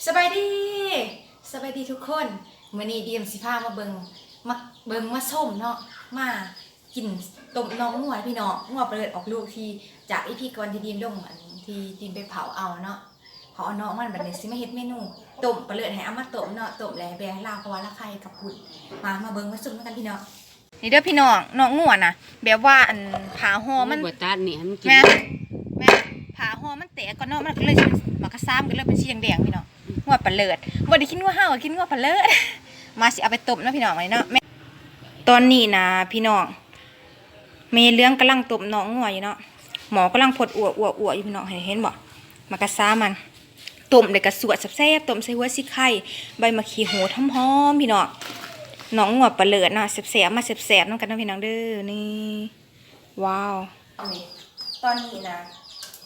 ສະບາຍດີ ສະບາຍດີທຸກຄົນ. ມື້ນີ້ດີມຊິພາມາເບິ່ງ ມາເບິ່ງມາຊົມເນາະ ມາກິນຕົ້ມໜອງງົວພີ່ນ້ອງ. ງົວປະເລີດອອກລູກທີ່ ຈາກອີພີກ່ອນທີ່ດີມລົງ ອັນທີ່ດີມໄປເຜົາເອົາເນາະ ເຜົາເອົາໜອງມັນ. ບັດນີ້ຊິມາເຮັດເມນູຕົ້ມປະເລີດ ໃຫ້ເອົາມາຕົ້ມເນາະ ຕົ້ມແລ້ວແບ່ງໃຫ້ລາວ ເພາະວ່າລາວຂາຍເຂົ້າປຸ້ນ. ມາ ມາເບິ່ງມາຊົມນຳກັນພີ່ນ້ອງ. ນີ້ເດີພີ່ນ້ອງ ໜອງງົວນະ ແບບວ່າອັນຝາຫໍ່ມັນ ໂອ້ຍ ບໍ່ຕັດນີ້ໃຫ້ມັນກິນ ແມ່ນ ແມ່ນ ຝາຫໍ່ມັນແຕກກ່ອນເນາະ ມັນກໍເລີຍຊິ ໝາກກະຊາມັນກໍເລີຍເປັນສີແດງໆ ພີ່ນ້ອງ. ງົວປະເລີດ ບໍ່ໄດ້ກິນງົວເຮົາ ກໍກິນງົວປະເລີດ. ມາ ຊິເອົາໄປຕົ້ມເນາະພີ່ນ້ອງ ນີ້ເນາະ. ຕອນນີ້ນະພີ່ນ້ອງ ແມ່ເຫຼືອງກຳລັງຕົ້ມໜອງງົວຢູ່ເນາະ ໝໍ້ກຳລັງຟົດອວດໆຢູ່ພີ່ນ້ອງ. ເຫັນ ເຫັນບໍ່ ໝາກກະຊາມັນ ຕົ້ມແລ້ວກໍສວດແຊບໆ ຕົ້ມໃສ່ຫົວສີໄຄ ໃບໝາກຂີ້ຫູດຫອມໆ ພີ່ນ້ອງ. ໜອງງົວປະເລີດນະ ແຊບໆ ມາແຊບໆນຳກັນເນາະພີ່ນ້ອງເດີ. ນີ້ ວ້າວ ເອົານີ້ ຕອນນີ້ນະ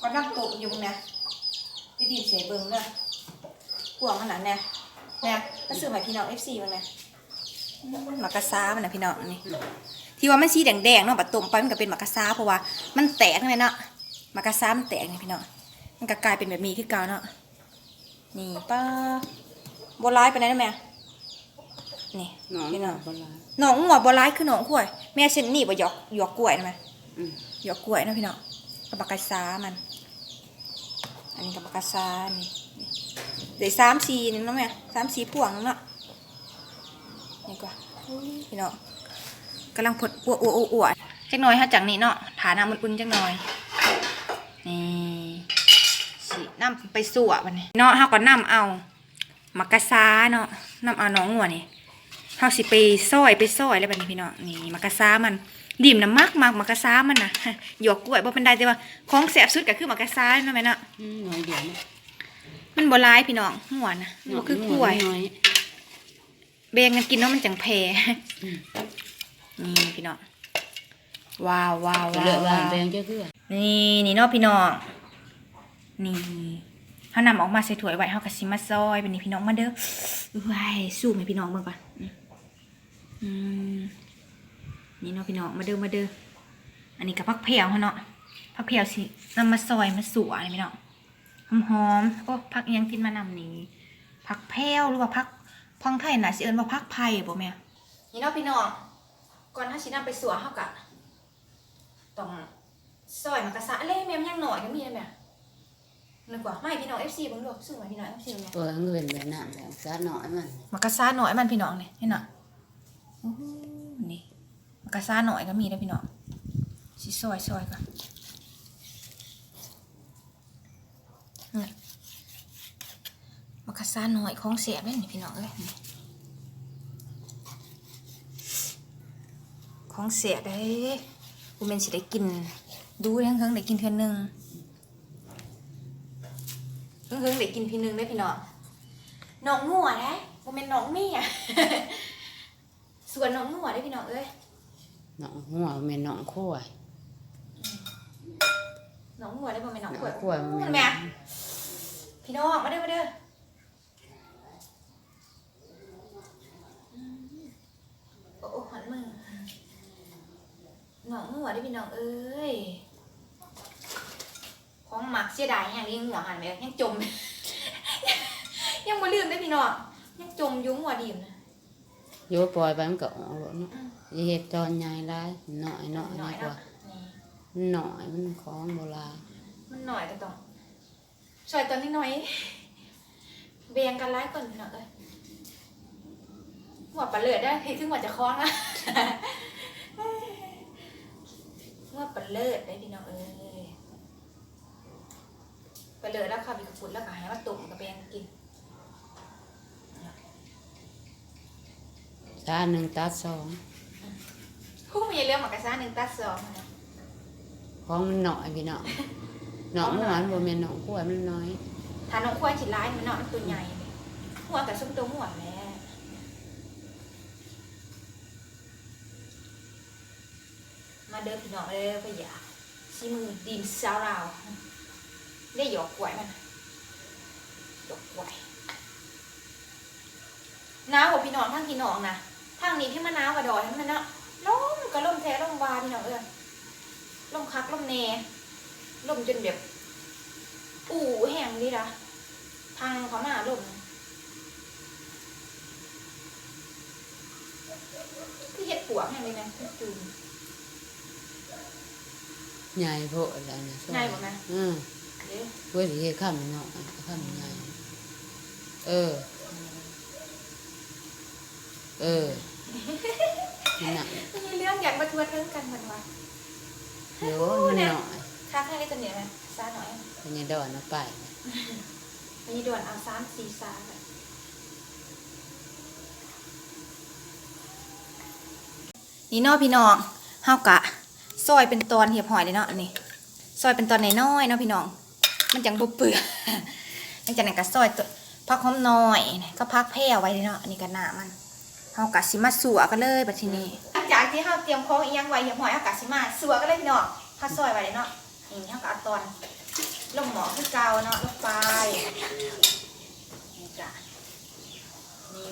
ກຳລັງຕົ້ມຢູ່ນະ ຈະດີມໃຫ້ເບິ່ງເດີ ພວກມັນນະ ແນ່ ແນ່ ມາຊູມໃຫ້ພີ່ນ້ອງເອັຟຊີເບິ່ງແນ່. ໝາກກະຊາມັນນະພີ່ນ້ອງ ນີ້ ທີ່ວ່າມັນສີແດງໆເນາະ ບັດຕົ້ມໄປມັນກໍເປັນໝາກກະຊາ ເພາະວ່າມັນແຕກນັ້ນແຫຼະເນາະ ໝາກກະຊາມັນແຕກນີ້ພີ່ນ້ອງ ມັນກໍກາຍເປັນແບບນີ້ຄືເກົ່າເນາະ. ນີ້ ປ້າ ບໍ່ຫຼາຍປານໃດເນາະແມ່. ນີ້ ໜອງ ພີ່ນ້ອງ ບໍ່ຫຼາຍ ໜອງງົວບໍ່ຫຼາຍຄືໜອງຄວາຍ. ແມ່ ເຊັ່ນນີ້ບໍ່ ຢອກ ຢອກກ້ວຍນະແມ່. ອືມ ຢອກກ້ວຍເນາະພີ່ນ້ອງ ກັບໝາກກະຊາມັນ. ອັນນີ້ກັບໝາກກະຊານີ້ ນີ້ ໄດ້ສາມສີ່ນີ້ເນາະແມ່ ສາມສີ່ພວງເນາະ. ນີ້ກວ່າ ອຸ້ຍ ພີ່ນ້ອງ ກຳລັງຟົດ ອວດໆໆໆ ຈັກໜ່ອຍເຮົາຈັ່ງນີ້ເນາະ ຖ້ານ້ຳອຸ່ນໆຈັກໜ່ອຍ. ນີ້ ຊິນຳໄປຊົ່ວບັດນີ້ເນາະ ເຮົາກໍນຳເອົາ ໝາກກະຊາເນາະ ນຳເອົາໜອງງົວນີ້ ເຮົາຊິໄປຊອຍ ໄປຊອຍແລ້ວບັດນີ້ພີ່ນ້ອງ. ນີ້ໝາກກະຊາມັນ ດີມນະມັກ ມັກໝາກກະຊາມັນນະ ຢອກກ້ວຍບໍ່ປານໃດ ແຕ່ວ່າຂອງແຊບສຸດກໍຄືໝາກກະຊາເນາະແມ່ເນາະ. ອືມ ໜ້ອຍດຽວເນາະ ມັນບໍ່ຫຼາຍພີ່ນ້ອງ ງົວນະ ມັນບໍ່ຄືຄວາຍ ແບ່ງກັນກິນເນາະ ມັນຈັ່ງແຜ່. ອືມ ນີ້ພີ່ນ້ອງ ວ້າວໆໆ ເລືອກວ່າແບ່ງຈັກເທື່ອ. ນີ້ ນີ້ເນາະພີ່ນ້ອງ ນີ້ ເຮົານຳອອກມາໃສ່ຖ້ວຍໄວ້ ເຮົາກໍຊິມາຊອຍບັດນີ້ພີ່ນ້ອງ ມາເດີ. ເອີຍ ຊູມໃຫ້ພີ່ນ້ອງເບິ່ງກ່ອນ. ອືມ ອືມ ນີ້ເນາະພີ່ນ້ອງ ມາເດີ ມາເດີ. ອັນນີ້ກໍຜັກແພວເຮົາເນາະ ຜັກແພວຊິນຳມາຊອຍມາຊົ່ວນີ້ພີ່ນ້ອງ ຫອມໆ. ໂອ້ ຜັກອີ່ຫຍັງຕິດມານຳນີ້ ຜັກແພວ ຫຼືວ່າຜັກ ທາງໄທໜ້າຊິເອີ້ນວ່າຜັກໄຜ່ບໍ່ແມ່? ນີ້ເນາະພີ່ນ້ອງ ກ່ອນເຮົາຊິນຳໄປຊົ່ວ ເຮົາກະຕ້ອງຊອຍໝາກກະຊາ. ເລ ແມ່ ມັນຍັງໜ້ອຍກໍມີນະແມ່. ນຶກວ່າ ມາໃຫ້ພີ່ນ້ອງເອັຟຊີເບິ່ງດູ ຊູມໃຫ້ພີ່ນ້ອງເອັຟຊີເບິ່ງ. ເອີ ມັນກໍເປັນແບບນັ້ນແຫຼະ ໝາກກະຊານ້ອຍມັນ ໝາກກະຊານ້ອຍມັນພີ່ນ້ອງ ນີ້ເຫັນເນາະ. ໂອ້ໂຫ ນີ້ ໝາກກະຊານ້ອຍກໍມີເດີພີ່ນ້ອງ. ຊິຊອຍ ຊອຍກ່ອນ. ນີ້ ໝາກກະຊານ້ອຍ ຂອງແຊບເດ້ນີ້ພີ່ນ້ອງເອີຍ ນີ້ ຂອງແຊບເດ້. ບໍ່ແມ່ນຊິໄດ້ກິນດູເດ້ ເຫິງໆໄດ້ກິນເທື່ອໜຶ່ງ ເຫິງໆໄດ້ກິນທີໜຶ່ງເດ້ພີ່ນ້ອງ. ໜອງງົວເດ້ ບໍ່ແມ່ນໜອງເມຍ. ສວນໜອງງົວເດ້ພີ່ນ້ອງເອີຍ. ໜອງງົວ ບໍ່ແມ່ນໜອງຄວາຍ. ອືມ ໜອງງົວເດ້ ບໍ່ແມ່ນໜອງຄວາຍ. ໜອງຄວາຍ ໂອ້ ບໍ່ແມ່ນ ແມ່ ພີ່ນ້ອງ ມາເດີ ມາເດີ. ອືມ ໂອ້ ໂອ້ ຮ້ອນມື. ໜອງງົວເດ້ພີ່ນ້ອງເອີຍ. ຂອງມັກ ເສຍດາຍແຮງເດ້ ງົວຫັ້ນແມ່ ຍັງຈົ່ມ ຍັງບໍ່ລືມເດ້ພີ່ນ້ອງ ຍັງຈົ່ມຢູ່ ງົວດີມນະ. ໂຍ ປ່ອຍໄປມັນກໍອອກໂລດເນາະ. ອືມ ຢ່າເຮັດຕອນໃຫຍ່ຫຼາຍ ນ້ອຍໆ ນ້ອຍໆ ດີກວ່າ. ນີ້ ມັນນ້ອຍ ມັນຂອງບໍ່ຫຼາຍ ມັນນ້ອຍກໍຕ້ອງ ຊ່ອຍຕອນນ້ອຍໆ ແບ່ງກັນຫຼາຍຄົນພີ່ນ້ອງເອີຍ. ງົວປະເລີດເດີ ເຮັດຄືງົວເຈົ້າຂອງນະ ງົວປະເລີດເດ້ພີ່ນ້ອງເອີຍ. ປະເລີດລາວເຂົ້າໄປກັບປຸ້ນ ລາວກໍໃຫ້ມາຕົ້ມ ກໍແບ່ງກິນ. ຊາໜຶ່ງຕັດສອງ. ອືມ ໂອ້ ມີເລື່ອງໝາກກະຊາໜຶ່ງຕັດສອງນະ. ຂອງມັນໜ້ອຍພີ່ນ້ອງ ໜອງງົວມັນບໍ່ແມ່ນໜອງຄວາຍ ມັນນ້ອຍ. ຖ້າໜອງຄວາຍຊິຫຼາຍ ມັນເນາະ ມັນຕົວໃຫຍ່. ງົວກໍສົມຕົວງົວແຫຼະ. ມາເດີພີ່ນ້ອງເດີ ຂ້ອຍຢາກຊີມືດີມສາວລາວ. ໄດ້ຢອກກ້ວຍມັນ ຢອກກ້ວຍ. ໜາວບໍ່ພີ່ນ້ອງ ທາງພີ່ນ້ອງນະ? ທາງນີ້ຄືມາໜາວກວ່າດອຍຫັ້ນແມ່ນເນາະ. ລົມກໍລົມແທ້ລົມວ່າພີ່ນ້ອງເອີຍ ລົມຄັກລົມແນ່ ລົມຈົນແບບອູ້ແຮງນີ້ລະ ພັງເຂົ້າມາລົມ. ປວກແຮງເລີຍແມ່ ມັນຈູ່ມ. ໃຫຍ່ໂພດແລ້ວນະ ໃຫຍ່ບໍ່ແມ່? ອື ເດ້ ເວີຍ ຊິເຮັດຄຳນ້ອຍ ຄຳໃຫຍ່. ເອີ ເອີ ມັນໜັກ ມີເລື່ອງຢາກມາທົວເຖິງກັນເພິ່ນວ່າ. ໂອ້ ມັນນ້ອຍ ຄັກແຮງເລີຍຕົວນີ້ແມ່ ຊາໜ້ອຍ ເພິ່ນຍັງດອນເອົາໄປ ເພິ່ນຍັງດອນເອົາສາມສີ່ຊາ. ນີ້ເນາະພີ່ນ້ອງ ເຮົາກະຊອຍເປັນຕອນຮຽບຮ້ອຍແລ້ວເນາະ ນີ້ ຊອຍເປັນຕອນນ້ອຍໆເນາະພີ່ນ້ອງ ມັນຈັ່ງບໍ່ເປືອກ. ຫຼັງຈາກນັ້ນກະຊອຍຜັກຫອມນ້ອຍກັບຜັກແພວໄວ້ເນາະ ອັນນີ້ກະນ້ຳມັນ. ເຮົາກະຊິມາຊົ່ວກັນເລີຍບັດທີນີ້ ຫຼັງຈາກທີ່ເຮົາຕຽມຂອງອີ່ຫຍັງໄວ້ຮຽບຮ້ອຍ ເຮົາກະຊິມາຊົ່ວກັນເລີຍພີ່ນ້ອງ. ເຮົາຊອຍໄວ້ແລ້ວເນາະ ນີ້ເຮົາກະເອົາຕອນລົງໝໍ້ຄືເກົ່າເນາະ ລົງໄປ ນີ້ກະ ນີ້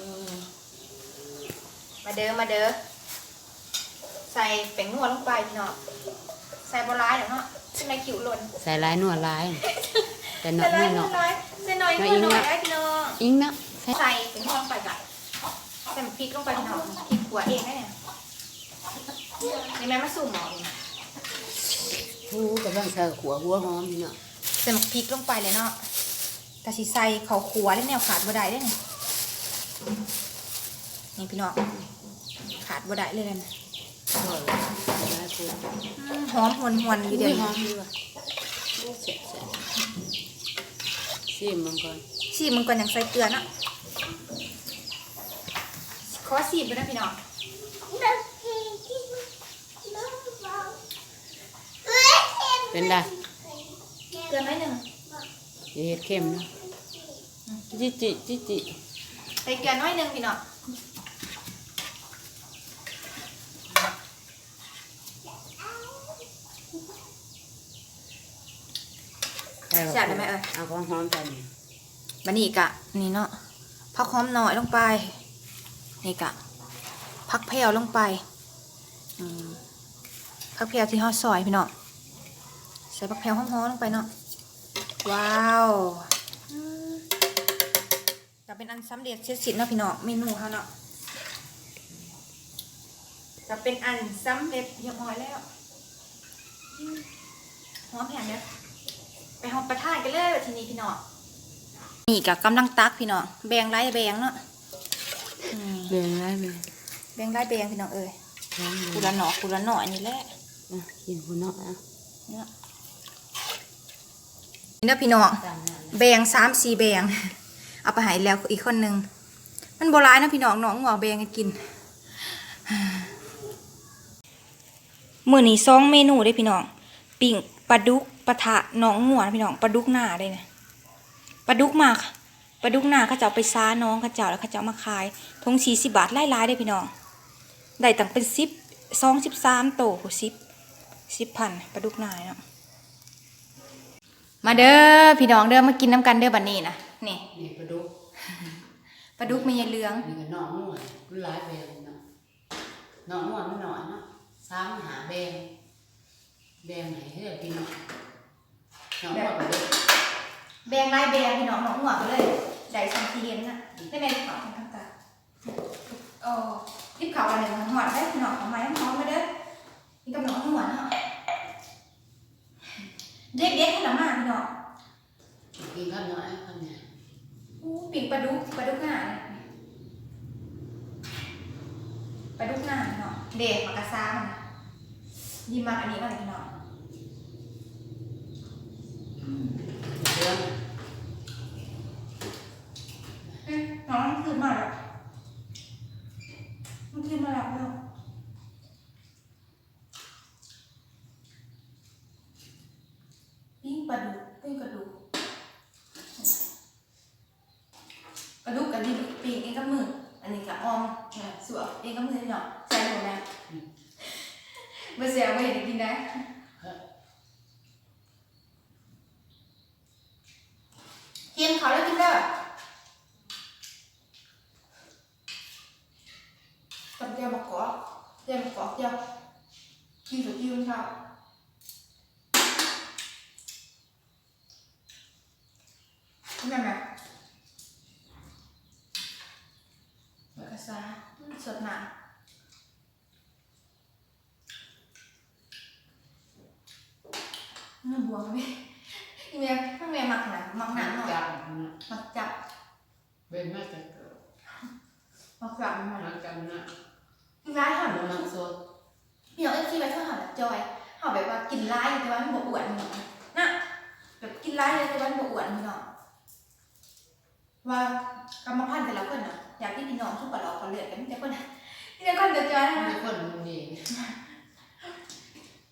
ມາເດີ ມາເດີ ໃສ່ແປ້ງນົວລົງໄປພີ່ນ້ອງ ໃສ່ບໍ່ຫຼາຍດອກເນາະ ຊິໄດ້ຄິວຫຼົ່ນ ໃສ່ຫຼາຍນົວຫຼາຍ ແຕ່ໜ້ອຍ ໃສ່ຫຼາຍນົວໜ້ອຍ ໃສ່ໜ້ອຍນົວໜ້ອຍ ພີ່ນ້ອງ ອີງເນາະ ໃສ່ແປ້ງນົວລົງໄປກະ ໃສ່ໝາກພິກລົງໄປພີ່ນ້ອງ ພິກຂົ້ວເອງເດ້ນີ້ ນີ້ແມ່ນມາຊຸມໝໍ້ນີ້ ໂອ້ ກຳລັງໃສ່ຂົ້ວຫົວຫອມພີ່ນ້ອງ ໃສ່ໝາກພິກລົງໄປແລ້ວເນາະ. ກະຊິໃສ່ເຂົ້າຂົ້ວເດ້ ແນວຂາດບໍ່ໄດ້ເດ້ນີ້ ນີ້ພີ່ນ້ອງ ຂາດບໍ່ໄດ້ເລີຍນະ ອືມ ຫອມຫວນໆຢູ່ເດ ຫອມຢູ່ ໂອ້ ແຊບໆ ຊີມເບິ່ງກ່ອນ ຊີມເບິ່ງກ່ອນ ຍັງໃສ່ເກືອເນາະ ຂໍຊີມເບິ່ງນະພີ່ນ້ອງ. ເປັນໃດ? ເກືອໜ້ອຍໜຶ່ງ ຢ່າເຮັດເຄັມນະ ອືມ ຈິໆ ຈິໆ ໃສ່ເກືອໜ້ອຍໜຶ່ງພີ່ນ້ອງ ແຊບເດ້ແມ່ເອີຍ ເອົາຂອງຫອມໃສ່ນີ້ ບາດນີ້ກະນີ້ເນາະ ຜັກຫອມນ້ອຍລົງໄປ ນີ້ກະຜັກແພວລົງໄປ ອືມ ຜັກແພວທີ່ເຮົາຊອຍພີ່ນ້ອງ ໃສ່ຜັກແພວຫອມໆລົງໄປເນາະ ວ້າວ ອືມ ກະເປັນອັນສຳເລັດເສັດສິ້ນເນາະພີ່ນ້ອງ ເມນູເຮົາເນາະ ກະເປັນອັນສຳເລັດຮຽບຮ້ອຍແລ້ວ ອືມ ຫອມແຮງເດີ ໄປຮັບປະທານກັນເລີຍບັດທີນີ້ພີ່ນ້ອງ ນີ້ກະກຳລັງຕັກພີ່ນ້ອງ ແບ່ງຫຼາຍແບ່ງເນາະ ອືມ ແບ່ງຫຼາຍແບ່ງ ແບ່ງຫຼາຍແບ່ງພີ່ນ້ອງເອີຍ ຜູ້ລະໜອກຜູ້ລະໜ້ອຍນີ້ແຫຼະ ກິນຜູ້ເນາະ ເນາະ. ນີ້ເດີພີ່ນ້ອງ ແບ່ງສາມສີ່ແບ່ງ ເອົາໄປໃຫ້ແລ້ວອີກຄົນໜຶ່ງ ມັນບໍ່ຫຼາຍນະພີ່ນ້ອງ ນ້ອງງົວແບ່ງກັນກິນ ມື້ນີ້ສອງເມນູເດ້ພີ່ນ້ອງ ປີ້ງປາດຸກປະທະນ້ອງງົວພີ່ນ້ອງ ປາດຸກນາເດ້ນະ ປາດຸກມາ ປາດຸກນາເຂົາເຈົ້າໄປຊານ້ອງເຂົາເຈົ້າ ແລ້ວເຂົາເຈົ້າມາຂາຍ ຖົງສີ່ສິບບາດ ຫຼາຍໆເດ້ພີ່ນ້ອງ ໄດ້ຕັ້ງເປັນສິບ ສອງ ສິບສາມໂຕພຸ້ນ ສິບ ສິບພັນ ປາດຸກນາເນາະ. ມາເດີພີ່ນ້ອງເດີ ມາກິນນຳກັນເດີບັດນີ້ນະ ນີ້ ນີ້ປາດຸກ ປາດຸກແມ່ຍາຍເຫຼືອງ ນີ້ກະນ້ອງງົວ ມັນຫຼາຍແບ່ງເນາະ ນ້ອງງົວມັນໜ້ອຍເນາະ ສາມຫ້າແບ່ງ ແບ່ງໃຫ້ເຮືອນພີ່ນ້ອງ ນ້ອງງົວກະເລີຍ ແບ່ງຫຼາຍແບ່ງພີ່ນ້ອງ ນ້ອງງົວກະເລີຍໄດ້ຊ່ຳທີ່ເຫັນນະ ໄດ້ແມ່ນເຂົ້າທາງກາງ ໂອ້ ຕິບເຂົ້າອັນນີ້ຮ້ອນເດ້ພີ່ນ້ອງ ເອົາໃໝ່ ຫອມມາເດີ ກິນກັບນ້ອງງົວເນາະ ເດັກໆຫັ້ນລະມາພີ່ນ້ອງ. ກິນຄຳນ້ອຍຄຳໃຫຍ່ ໂອ້ ປີ້ງປາດຸກ ປາດຸກນາ ປາດຸກນາເນາະ ເດ້ ໝາກກະຊາມັນນະ ຍິ້ມມັກອັນນີ້ມັນເນາະ ອືມ ເຫຼືອງ ເອີ ນ້ອງຄືນມາແລ້ວ ຄືນມາແລ້ວເນາະ. ປີ້ງປາດຸກ ປີ້ງປາດຸກ ປາດຸກກະດິ ປີ້ງເອງກັບມື ອັນນີ້ກະອ່ອມ ເອີ ສວກເອງກັບມືເນາະ ແຊບບໍ່ແມ່? ອືມ ບໍ່ແຊບບໍ່ເຮັດໃຫ້ກິນໄດ້ ເອີ ກິນເຂົ້າແລ້ວກິນເດີ. ກັບແຈ່ວບັກກອກ ແຈ່ວບັກກອກ ແຈ່ວ ກິນເຂົ້າ ກິນເຂົ້າ ແມ່ນແມ່ ແລ້ວກະຊາ ອືມ ສົດນ້ຳ. ນ້ຳບວມເດ້. ອີແມ່ ແມ່ມັກຫຍັງ? ມັກນ້ຳເນາະ ມັກຈັບ ມັກຈັບ ເປັນມາແຕ່ເກີດ ມັກຈັບ ມັກຈັບນະ. ຫຼາຍເຮົາ ມັກສົດ. ພີ່ນ້ອງເອັຟຊີວ່າເຮົານະຈ່ອຍ ເຮົາແບບວ່າກິນຫຼາຍຢູ່ ແຕ່ວ່າມັນບໍ່ອ້ວນພີ່ນ້ອງນະ ແບບກິນຫຼາຍຢູ່ ແຕ່ວ່າມັນບໍ່ອ້ວນພີ່ນ້ອງ. ວ່າກຳມະພັນແຕ່ລະຄົນນະ ຍາດພີ່ນ້ອງຊຸມປະຫຼອກປະເລືອດ ກໍມີແຕ່ຄົນ ມີແຕ່ຄົນຈ່ອຍໆນະ ມີແຕ່ຄົນຫຸ່ນດີ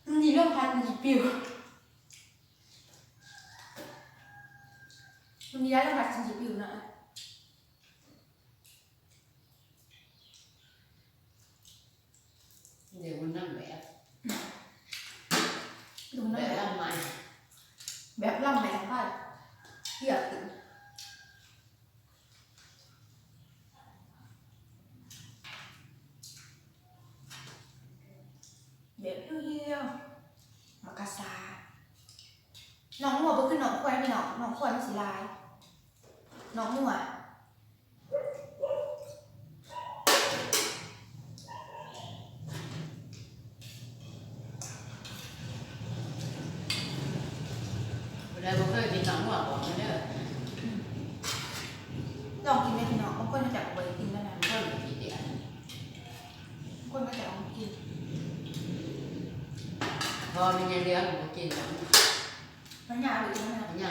ຫຸ່ນດີ ລົມພັດມັນຊິປິວ ຫຸ່ນດີ ລົມພັດມັນຊິປິວນະ. ເດີ ມັນນຳແບບ ແບບລຳໃໝ່ ແບບລຳໃໝ່ຂອງພາກ ເອີ ແບບຮຽວໆ ໝາກກະຊາ. ນ້ອງງົວບໍ່ຄືນ້ອງຄວາຍພີ່ນ້ອງ ນ້ອງຄວາຍມັນຊິຫຼາຍ ນ້ອງງົວ. ຜູ້ໃດບໍ່ເຄີຍກິນໜອງງົວບອກມາເດີ ລອງກິນເດີພີ່ນ້ອງ. ບາງຄົນເຂົາເຈົ້າກໍບໍ່ໄດ້ກິນນະ ບາງຄົນກໍຂີ້ດຽດ ບາງຄົນເຂົາເຈົ້າກໍບໍ່ກິນ ເພາະວ່າແມ່ນຍາຍເຫຼືອບໍ່ກິນ ມັນຍາກອີກນະ ຍາກ ຍ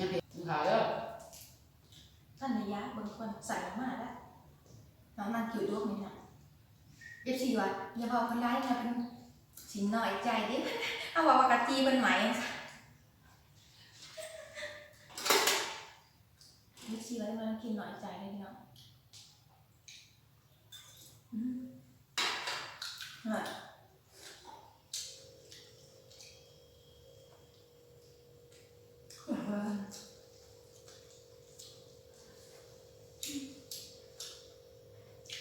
າກເປັນຂາເດີ. ສັນຍາເບິ່ງກ່ອນ ສັນອອກມາແລ້ວ ນ້ອງນັ່ງຄິວດົກນີ້ນະ. ເອັຟຊີວ່າ ຢ່າເວົ້າກັນຫຼາຍນະ ເພິ່ນຊິນ້ອຍໃຈເດ້ ເຮົາເວົ້າວ່າກະຈີ່ເພິ່ນໄໝ. ເອັຟຊີວ່າ ນ້ອງນັ່ງຄິວນ້ອຍໃຈເດ້ພີ່ນ້ອງ. ອືມ ອະ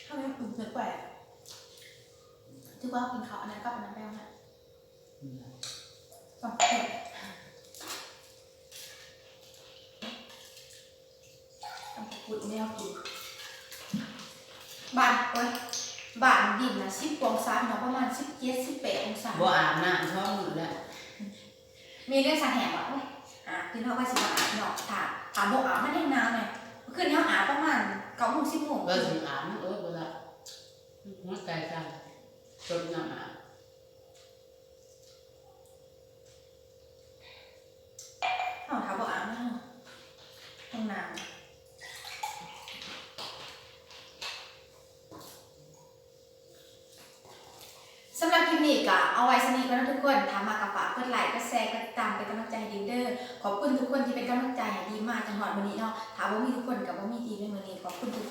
ເຮົາຍັງອຶ້ງເກີນໄປ ຖືວ່າເຮົາກິນເຂົ້າອັນນັ້ນກັບອັນນັ້ນແລ້ວນະ. ອືມ ຕຳບັກຫຸ່ງ ຕຳບັກຫຸ່ງແນວກິນ ບ້ານ ໂອ້ຍ ບ້ານດິນນະ ສິບກວ່າອົງສາເນາະ ປະມານສິບເຈັດ ສິບແປດອົງສາ ບໍ່ອາບນ້ຳສອງມື້ແລ້ວ. ມີເລື່ອງສັກແຫ້ງວ່າ ໂອ້ຍ ອາບ ຄືເຮົາວ່າຊິບໍ່ອາບເນາະ ຖ້າ ຖ້າບໍ່ອາບມັນແຮງໜາວແນ່. ຄືນເຮົາອາບປະມານເກົ້າໂມງ ສິບໂມງ ວ່າຊິອາບ ມັນອົດບໍ່ໄດ້ ຫົວໃຈສັ່ນ ຊົດນ້ຳອາບ. ເຮົາຖ້າບໍ່ອາບນ້ຳຫ້ອງນ້ຳ ສຳລັບຄລິບນີ້ກໍເອົາໄວ້ສ່ຳນີ້ກ່ອນເນາະທຸກຄົນ. ຖ້າມັກກໍຝາກກົດໄລ ກົດແຊ ກົດຕິດຕາມເປັນກຳລັງໃຈໃຫ້ດິງເດີ. ຂອບຄຸນທຸກຄົນທີ່ເປັນກຳລັງໃຈໃຫ້ດິງມາຈົນຮອດມື້ນີ້ເນາະ. ຖ້າບໍ່ມີທຸກຄົນກໍບໍ່ມີດິງໃນມື້ນີ້. ຂອບຄຸນທຸກ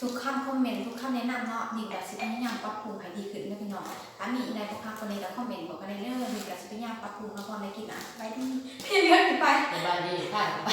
ທຸກຄຳຄອມເມັນ ທຸກຄຳແນະນຳເນາະ ດິງກໍຊິພະຍາຍາມປັບປຸງໃຫ້ດີຂຶ້ນເດີພີ່ນ້ອງ. ຖ້າມີອີ່ໃດບໍ່ຄັກປານໃດກໍຄອມເມັນບອກກັນໄດ້ເດີ ດິງກໍຊິພະຍາຍາມປັບປຸງມາພ້ອມໃນຄລິບໜ້າ. ສະບາຍດີ ເພຍເຫຼືອຂຶ້ນໄປ ສະບາຍດີ ພາກັນໄປ